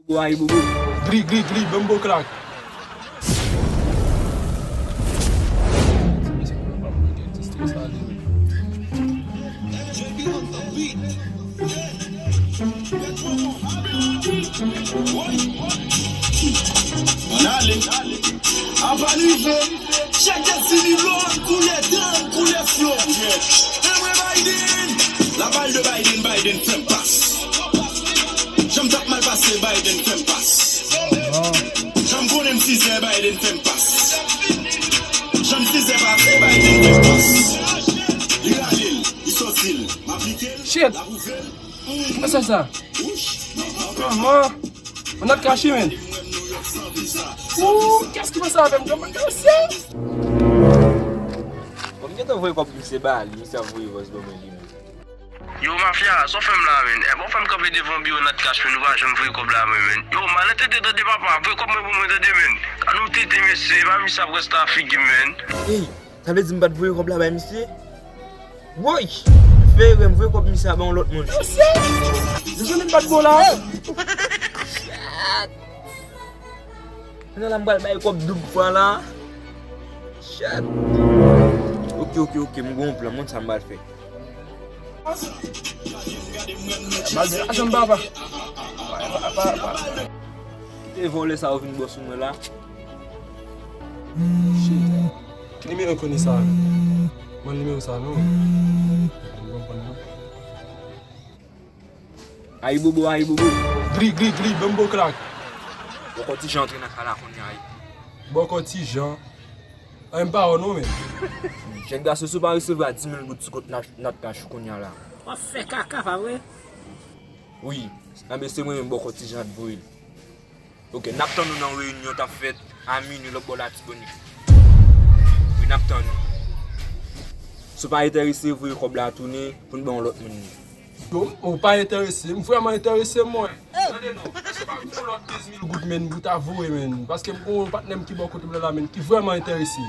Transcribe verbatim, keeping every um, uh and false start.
Wa, Ibobo. Gri, gri, gri, Bumbo Crack. Ann ale. Apa n rive. Chèk Destiny Blonde, koulè dam, koulè flow. E mwen Biden. La balle de Biden, Biden fè m pas. Jan m t ap mal pase, Biden fè m pas. Jan m konnen m sizè, Biden fè m pas. Jan m sizè pase, Biden fè m pas. Li rale l, li sòti l, m aplike l, shit, m apwouve l. Kisa sa? Manman, on a caché, man. Ooh, qu'est-ce qui m'a ça avec moi? Bon, m gentan voye kòb misye ba li, misye ap voye vòs ban mwen li menm. Yo, mafya, sa w fè m la, menn? Ebyen, w fè m kanpe devan biwo Natcash, menn, ou pa janm voye kòb la, menn, menn. Yo, malentète, tande papa, voye kòb mwen pou mwen, tande, menn. An nou tete, mesye, pa misye ap rès la figi m, menn. Ey, sa vle di m pa t voye kòb la bay misye? Woy! Fè erè, m voye kòb misye a ba yon lòt moun. Mesye! Desann m pa t bon la. Shit! Kounye a la m pral bay kòb doub fwa la. Shit! Oke, oke, oke, m gon plan, m konn sa m pral fè. Baz, ajan m papa. Kite vòlè sa yo vin bò sou mwen la. Shit. Ki nimewo enkonni sa? Mwen nimewo sa non. Ayibobo, ayibobo. Gri, gri, gri, Bumbo Crack. Bòkò Ti Jan antre nan kay la kounye a. Bòkò Ti Jan. Ay, m pa wè w non, men. Jèn gason, si w pa resevwa dis mil goud sou kont Nat-, Natcash kounye a la. W ap fè kaka, pa vre? Wi, nan men se mwen menm Bòkò Ti Jan t voye l. Oke, n ap tann ou nan reyinyon k ap fèt a minui lòt bò Latibonit. Wi, n ap tann ou. Si w pa enterese, voye kòb la tounen pou n ban yon lòt moun li. Yo, ou pa enterese? M vrèman enterese, mwen. Tande non, èske w pa gen yon lòt kenz mil goud, menn, pou w ta voye, menn? Paske m gen yon patnè m ki bò kote m nan la, menn, ki vrèman enterese.